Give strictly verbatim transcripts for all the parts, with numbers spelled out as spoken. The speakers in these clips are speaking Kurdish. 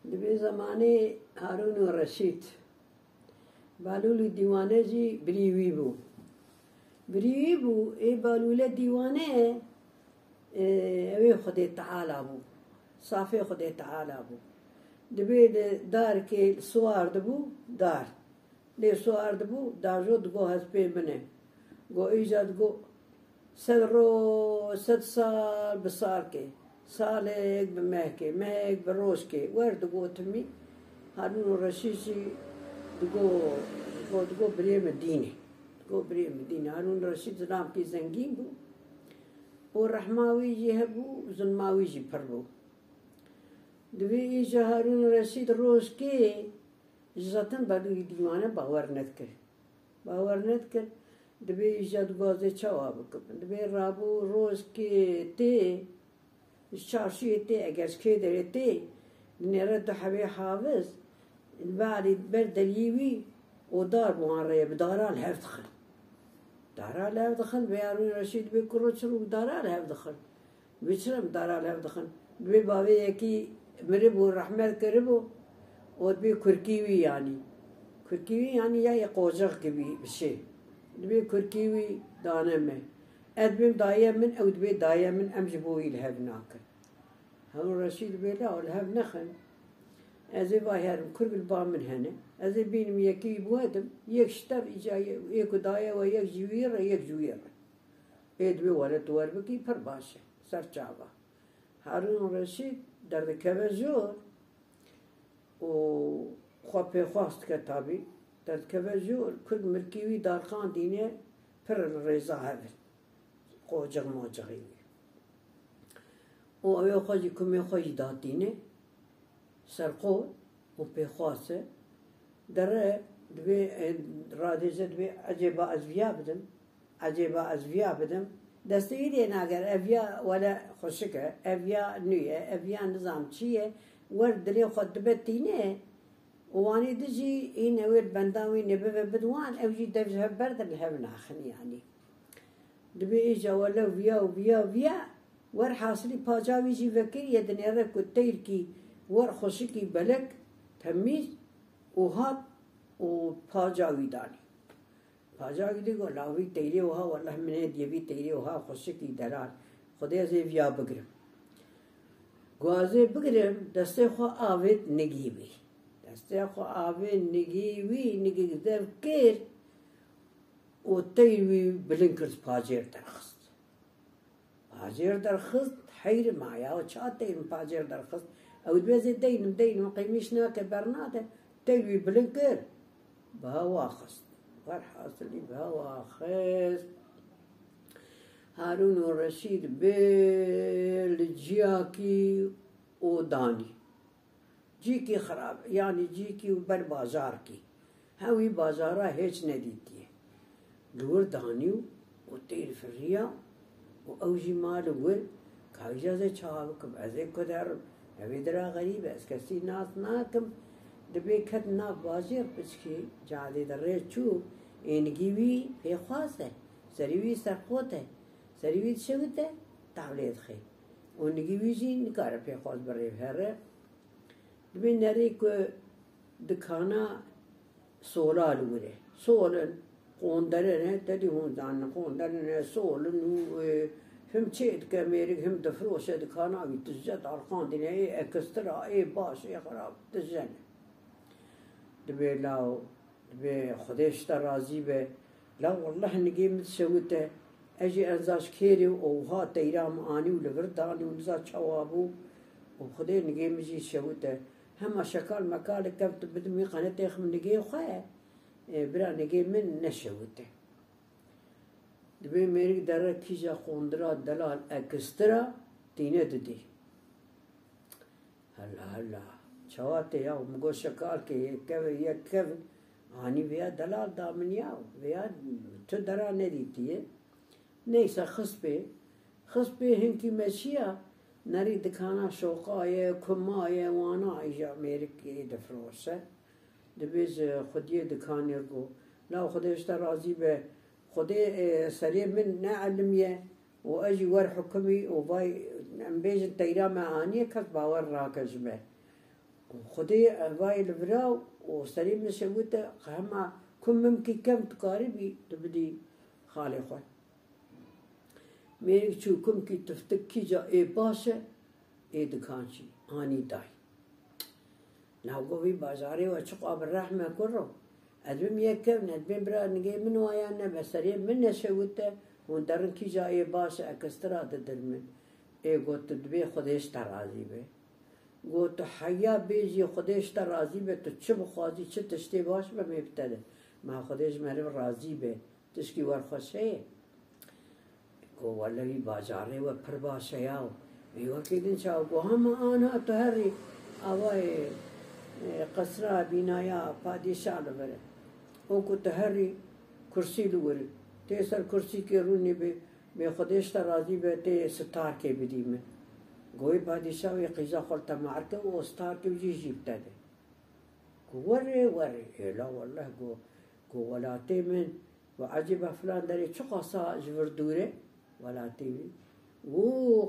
Di vê zemanê Harûn û Reşîd, Balûl û Dîwane jî birî wî bû. Birî wî bû, ê Balûle Dîwane, e, ew ê Xwedê Teala bû. Safê Xwedê Teala bû. Dibê li darkê siwar dibû, dar. Lê siwar dibû, dajo digo hespê min e. Go îca digo, sed roj, sed sal bi sarkê, salek bi mehkê, mehek bi rojkê. Wer digotimî, Harûn û Reşîd jî digo, digo, digo birê min dînê. Digo birê min dînê. Harûn Reşîd zilamkî zengîn bû û rehma wî jî hebû û zilma wî jî pir bû. Di vê îca Harûn Reşîd rojkê ji zaten Balûlî Dîwane bawer nedikir. Bawer nedikir, dibê îca dixwazê çawa bikim. Dibê rabû rojkê tê, ji çarşiyê tê, eger ji kê derê tê, dinêre du hebê haviz, li balî ber deriyê wî û dar bi wan re ye, bi dara li hev dixin. Dara li hev dixin, vê Harûn Reşîd dibê kuro çi rû dara li hev dixin. Dibê çira em dara li hev dixin? Dibê bavê yekî miribû, rehmet kiribû û dibê kurkî wî yanî. Kurkî wî yanî ya yê qocixkî bî, bi şê. Dibê kurkî wî dane me. Ez dibêm dayê min, ew dibê dayê min, em ji bo wî li hev nakin. Harûn Reşîd dibê la li hev nexin. Ez ê vay herim, kurk li ba min hene. Ez ê bînim yekî wî biwedim, yek ji tev îca ye, ê ku daye we yek ji wî re, yek ji wî re. Ê dibê were tu wer bikî pir baş e. Ser çava. Harûn Reşîd derdikeve jor û xwe pêxwas dike tabî. Derdikeve jor, kurk mirkî wî darxan dîne pir li rêza hev in. Qocix mocixî wî. Û ew ê xwe jî kumê xwe jî datîne. Serqot û pêxwas e. Dere dibê, e, radêje dibê, ecêba ez viya bidim, ecêba ez viya bidim. Destê wî dê nager, ev ya wele xweşik e, ev ya nû ye, ev ya nizam çi ye, wer dilê xwe dibe tîne û wanê di jî hîn ew ê li benda wî nê bibe bid wan, ew jî dev ji hev berdin li hev naxin yanî. Dibê îca wele viya û viya viya, werhasilî paca wî jî vekiriye, dinêre ku teyrkî wer xweşikî belek temîz û hat û paca wî danî. Paca wî dî got, la vî teyrê wiha, weleh min nediye vî teyrê wiha xweşikî delal. Xwedê ez ê viya bigirim. Got, ez ê bigirim, destê xwe avêt nigî wî. Destê xwe avê nigî wî, nigî zev kir û teyr wî bilind kir, pacêr derxist. Pacêr derxist, heyr ma ya, çawa teyr min pacêr derxist? Ew dibê ez ê deynim, deynim, qîmîş nake, bernade. Teyr wî bilind kir, bi hewa xist. Werhasilî bi hewa xist. Harûn û Reşîd bê li ciyakî û danî. Cîkî xirab, yanî cîkî û ber bajarkî. Hewî bajara hêç nedîtiye. Li wir danî û teyr firiya û ew jî ma li wir, ka îca ez ê çawa bikim, ez ê ku derim, ev ê dira xerîb e, ez kesî nas nakim. Dibê ket nav bajêr piçkî, cadê de rê çû, ê nigî wî pêxwas e, serî wî serqot e, serî wî dişewite, tavlê dixe. Û nigî wî jî nikare pêxwas bi rê here. Dibê nerê ku dikana sola li wir e. Sol in, qondere ne, te dî hûn zanin, qondere ne, sol in û, e, him çê dike mêrik, him difiroşe dikana wî, tije darxandine, ê ekstra, ê baş, ê xirab, tije ne. Dibê law, dibê Xwedê ji te razî be. La wellah nigê min dişewite. Ez jî enza ji kêrê û wiha teyra min anî û li vir danî û niza çawa bû. Û Xwedê nigê min jî şewite. Hema şekal mekalek kevt bidim wî qenetê xim nigê xwe. E, bira nigê min neşewite. Dibê mêrik dere kîja qondira delal ekstra tîne didî. Hela hela. Çawa tê ya? Min got şekalkê yek keve, yek kev anî vêya delal da min ya. Vêya tu dera nedîtiye. Neyse xist pê. Xist pê hinkî meşiya. Nerî dikana şoqa ye, kuma ye, wana îja mêrik ê difiroşe. Dibêje xwediyê dikanê got, la Xwedê ji te razî be. Xwedê, e, serê min ne elim ye. Û ez jî wer hukimî û vay, em bêjin teyra me aniye, kes bawer nake ji me. Xwedê evayê li vira û serê min şewite, hema ku mimkî kevn tu karibî, tu bidî xalê xwe. Mêrik çû kumkî tiftik kîca ê baş e, ê dikan jî anî day. Nav go vî bajarê we çiqa bi rehm e kuro. Ez bim yek kevn, ez bim bira nigê min waya nebe, serê min neşewite, hûn derin kîca ê baş e, ekistira didirmin. Ê got, tu dibê Xwedê ji te razî be. Got, tu heya bêjî Xwedê ji te razî be, tu çi bixwazî, çi tiştê baş be, mê bi te de. Ma Xwedê ji meriv razî be, tişkî werxweş heye? Got, wele wî bajarê we pir baş e yaw. Wî wekî din çawa? Got, hema anha tu herî avayê, e, qesra, bînaya padîşah li vir e. Û ku tu herî kursî li wir e. Tê ser kursîkê rûnî bê, bê Xwedê ji te razî be, tê sitarkê bidî min. Got, wî padîşah wê qîza xwe li te mar kir û sitarkê wî jî jî bi te de. Got, werê, werê. Ê la weleh, got, got, welatê min, got, ecêba filan derê çiqasa ji vir dûr e, welatê wî. Û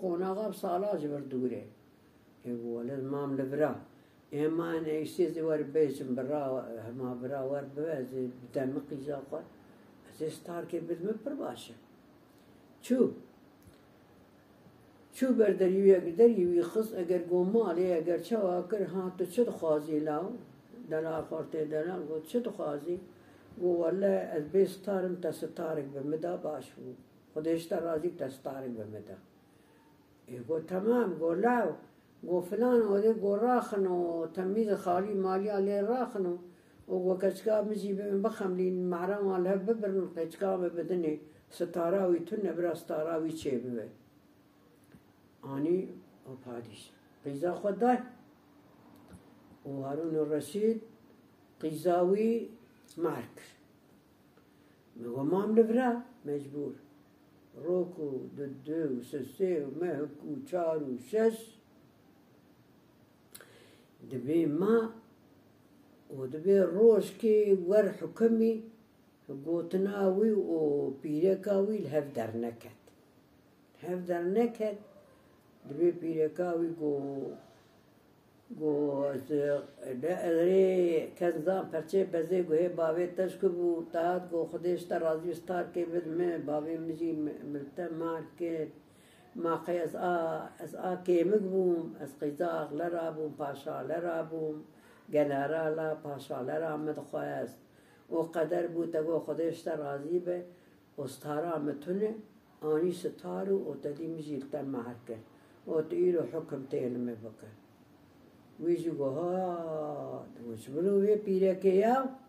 qonaxa bi sala ji vir dûr e. Ê got, wele mam li vira. Ê ma ne îştê zê wer bêjim bira, hema bira wer bibe, zê bide min qîza xwe. Ez ê sitarkê bid min pir baş e. Çû. Çû ber derî wî, eger derî wî xist, eger got malê, eger çawa kir, ha, tu çi dixwazî law? Delal xortê delal got, çi dixwazî? Got, wele ez bê sitarim, te sitarek bi min da baş bû. Xwedê ji te razî, te sitarek bi min da. Ê got, temam, got, law, got, filan odê, got, raxin û temîz xalî maliya lê raxin û, û got, keçika min jî bibin bixemlîn, mehreman li hev bibirin, keçika min bidinê, sitara wî tune, bira sitara wî çêbibe. Anî û padîş qîza xwe day û Harûn û Reşîd qîza wî mar kir. Min got, mam li vira, mecbûr. Rok û du, du û sê, sê û mehk û çar û şeş dibê ma û dibê rojkê wer hukimî gotina wî û pîreka wî li hev derneket. Hev derneket, dibê pîreka wî got, got, ez, ne, ez rê kes zan perçê bezê, got, hê bavê te ji ku bû, te hat, got, Xwedê ji te razî, starkê bid min, bavê min jî mi-, min te mar kir. Ma qey ez a, ez a kêmik bûm, ez qîza axlera bûm, paşalera bûm, generala, paşalera min dixwest. Û qeder bû, te got, Xwedê ji te razî be. Û stara min tune, anî sitar û, û te dî min jî li te mehr kir. Û tu îro hukim tê li min bike. Wî jî got, ha, tu ji min û vê pîrekê ya,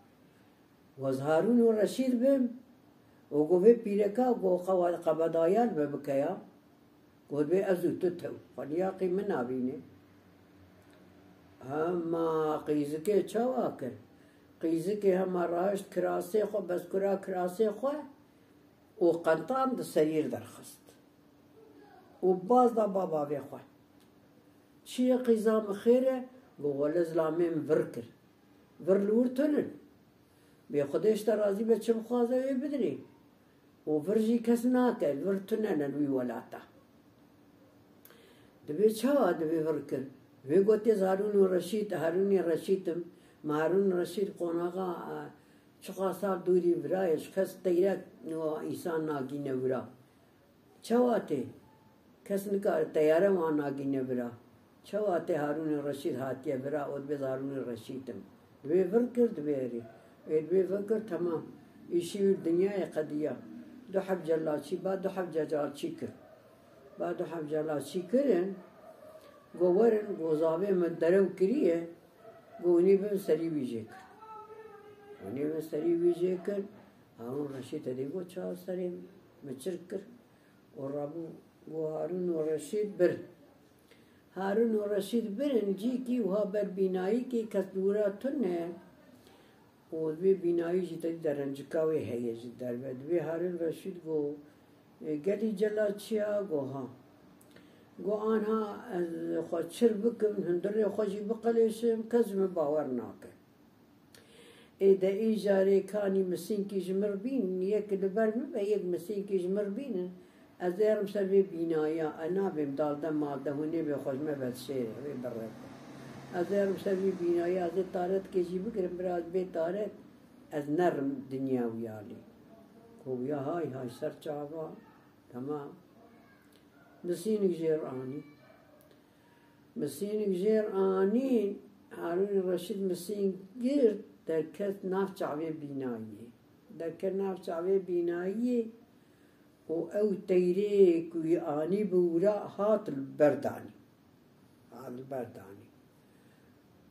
wez Harûn û Reşîd bim. Û got, vê pîreka got, qe-, qebedaya li min bike ya. Got, bê ez û tu tew. Xwe liyaqî min nabîne. Hema qîzikê çawa kir? Qîzikê hema rahişt kirasê xwe, beskura kirasê xwe û qentan di serîr derxist. Û baz da ba bavê xwe. Çi ye qîza min xêr e? Got, wele zilamê min vir kir. Vir li wir tunin. Bê Xwedê ji te razî be, çi bixwaze wê bidirê. Û vir jî kes nake, vir tune ne li wî welata. Dibê çawa dibê vir kir? Vê gotê ez Harûn û Reşîd, Harûnê Reşîd im. Ma Harûn Reşîd qonaxa, e, çiqa sal dûrî vira ye, ji kes teyrek û însan nagîne vira. Çawa tê? Kes nikare teyare wan nagîne vira. Çawa tê Harûnê Reşîd hatiye vira û dibê ez Harûnê Reşîd im? Dibê vir kir, dibê erê. Ê dibê vir kir, temam. Îşî wî dinyayê qediya. Du heb celalçî ba, du heb celalçî kir. Ba du heb celalçî kirin, got werin, got zavê min derew kiriye, got hûnê bin serî wî jê kir. Hûnê bin serî wî jê kir, Harûn Reşîd tedê got çawa serê min çirk kir. Û rabû got Harûn û Reşîd bir. Harûn û Reşîd birin, cîkî wiha ber bînayîkê kes li wira tune. Û vê bînayî jî tedî derencika wê heye ji derve. Dibê Harûn Reşîd got, "E, gelî cela çi ya?" Got, "Ha." Got, "Anha ez xwe çir bikim, hundirê xwe jî biqelêşim, kes ji min bawer nake." Ê de îjarê kanî misînkî ji mir bîn, yek li ber min be, yek misînkî ji mir bînin, ez ê herim ser vê bînaya, ez nabêm dalde malde, hûn ê bê xwe ji me vedişêre, wê bireve. Ez ê herim ser vî bînayê, ez ê taretkê jî bigirim, bira ez bê taret, ez nerim dinya wî alî. Ko wîya hay hay ser çava, temam. Misînik jêr anî. Misînik jêr anî, Harûnê Reşîd misîn girt, derket nav çavê bînayê. Derket nav çavê bînayê û ew teyrê ku wî anî bi wira hat li ber danî. Hat li ber danî.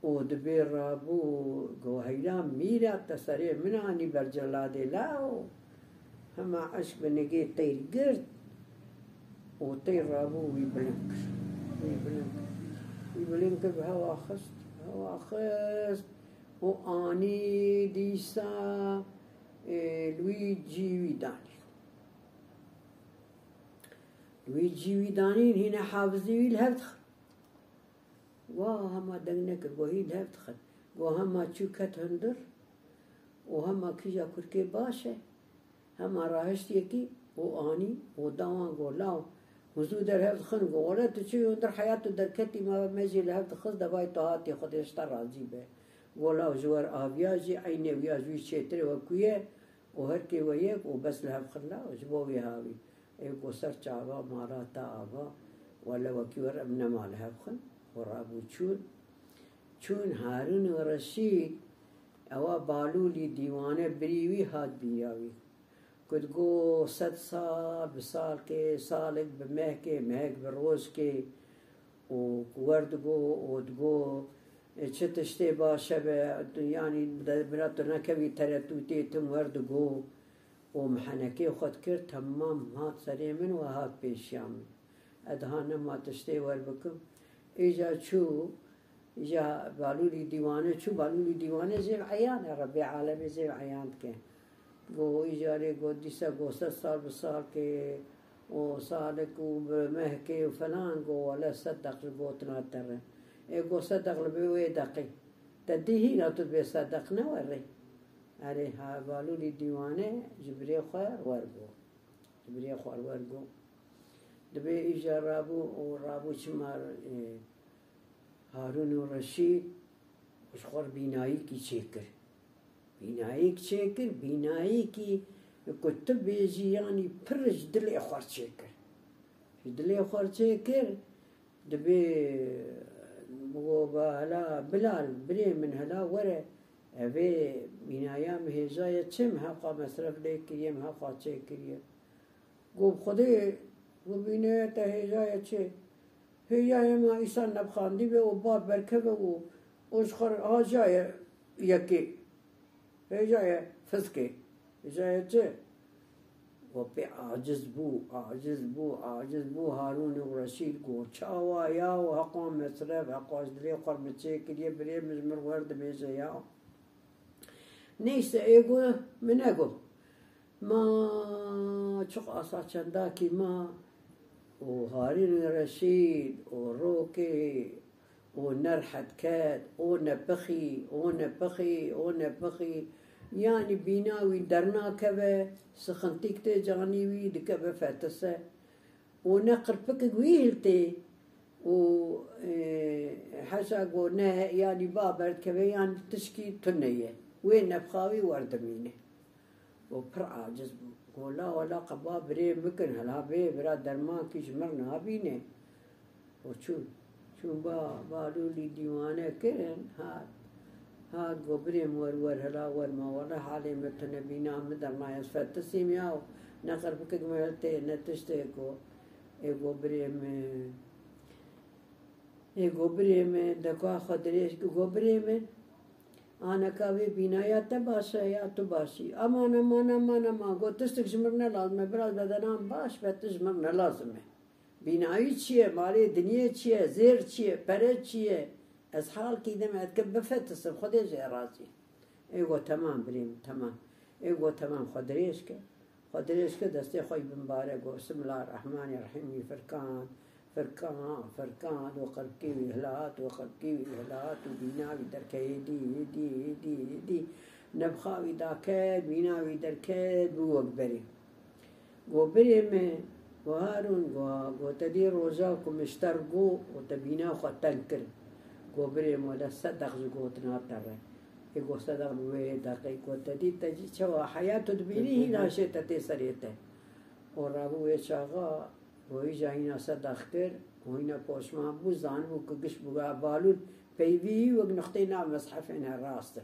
Û dibê rabû, go heyra mîra te serê min anî ber celadê law. Hema eşk bi nigê teyr girt û teyr rabû wî bilind kir. Wî bilind kir. Wî bilind kir, bi hewa xist, hewa xist û anî dîsa, e, li wî cî wî danî. Li wî cî wî danîn hîne hafizî wî li hev dixin. Wa hema deng nekir, go hî li hev dixin. Go hema çû ket hundir û hema kîja kurkê baş e, hema rahişt yekî û anî û da wan go law. Hûn zû der hev dixin, go were tu çûyî hundir heya tu derketî, me, me jî li hev dixist, devayê tu hatî, Xwedê ji te razî be. Go law ji wer aviya jî eynê wîya ji wî çêtir e wekû ye û her kê we yek û bes li hev xirla ji bo wî havî. Ê go ser çava mala te ava, wele wekî wer em nema li hev xin û rabû çûn. Çûn Harûn û Reşîd, ewa Balûlî dîwane birî wî hat bîra wî. Ku digo sed sal, bi salkê, salek bi mehkê, mehek bi rojkê û ku wer digo û digo, e, çi tiştê baş e be, tu, yanî de-, bira tu nekevî teretûtê, tim wer digo. Û mihenekê xwe dikir, temam hat serê min û hat pêşiya min. Ez daha nema tiştê wer bikim. Îca çû, îca Balûlî Dîwane çû, Balûlî Dîwane zêv eyan e, Rebbê alemê zêv eyan dike. Go îcarê go dîsa go sed sal bi salkê û salek û bi mehkê û felan, go wele sedeq ji gotina te re. Ê go sedeq li bê wê deqê. Te dî hîna tu dibê sedeq ne werê. Erê, ha, Balûlî Dîwane ji birê xwe wer bû. Ji birê xwe wer bû. Dibê îja rabû û rabû çima, e, Harûn û Reşîd ji xwe re bînayîkî çêkir. Bînayîk çêkir, bînayîkî ku tu bêjî, yanî pir ji dilê xwe re çêkir. Ji dilê xwe re çêkir, dibê, go ba hela Bilal, birê min hela were, evê bînaya min hêja ye çi, min heqa mesref lê kiriye, min heqa çê kiriye. Go bi Xwedê, go bînaya te hêja ye çi? Hêja ye ma îsan nebxandî be û bar berkeve û, û ji xwe re haja ye yekê. Hêja ye fiskê. Hêja ye çi? Go pê aciz bû, aciz bû, aciz bû Harûn û Reşîd go, çawa ya û heqa mesref, heqa ji dilê xwe min çê kiriye, birê min ji min wer dibêje ya. Neyse, ê go min nego. Ma çiqasa çendakî ma û Harînê Reşîd û Rokê û Nerhed ket, û nepixî, û nepixî, û nepixî. Yanî bîna wî dernakeve, sixintîk tê canî wî, dikeve fetise. Û ne qirpikik wî hiltê û, e, heşa go ne, yanî ba berdikeve, yanî tişkî tune ye. Wê nepxa wî werdimîne. Û pir aciz bû. Go la wela qeba birê bikin, hela bê bira dermankî ji mir nabîne. Û çûn. Çûn ba, Balûlî dîwane kirin, hat. Hat go birê min wer wer hela wer ma wele halê min tune bîna min derna ez fetisîm ya û ne qirpikik min hiltê ne tiştê go. Ê go birê min, ê go birê min, deka xwe dirêj ki go birê min, aneka vê bînaya te baş e ya tu başî? Aman, aman, aman, aman, go tiştik ji mir ne lazim e, biraz bedenan baş be, tu ji mir ne lazim e. Bînayî çi ye, malê dinyê çi ye, zêr çi ye, pere çi ye? Ez halkî dime, ez dikim bifetisim, Xwedê jê razî. Ê go temam birê min, temam. Ê go temam, xwe dirêj ke. Xwe dirêj ke, destê xwe yî bimbarek go, Bismillahirrahmanirrahîm, wî firkan, firkan, firkan, û qirkî wî hilat, û qirkî wî hilat, û bîna wî derkeyê dî, dî, dî, dî. Nebxa wî daket, bîna wî derket, bû wek berê. Go birê min, go Harûn, go, go te dî roja ku min ji te re go û te bîna xwe teng kir. Go birê mole sedeq ji gotina te re. Ê go sedeq bi wê deqê go te dî te cî çawa heya tu dibînî hîna jê te tê serê te. Û rabû wê çaxa go îca hîna sedeq kir û hîna poşman bû, zanibû ku giş bû balûn peyvî wek nuqteyê nav mezhefê ne rast e.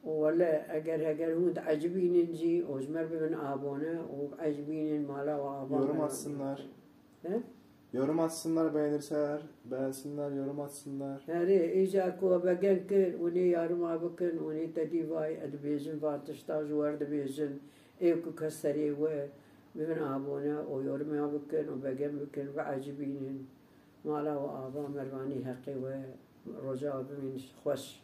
Û wele eger heger hûn diecibînin jî û ji me re bibin abone û biecibînin mala û ava me re. Yorum atsınlar. He? Yorum atsınlar, beğenirseler, beğensinler, yorum atsınlar. Erê, îca ku we begem kir, hûnê yarima bikin, hûnê te dî vay, ez dibêjim van tişta ji we re dibêjin. Ê ku kes serê we bibin abone û yoruma bikin û begem bikin, biecibînin. Mala û ava Mervanî heqê we, roja we bimîn xweş.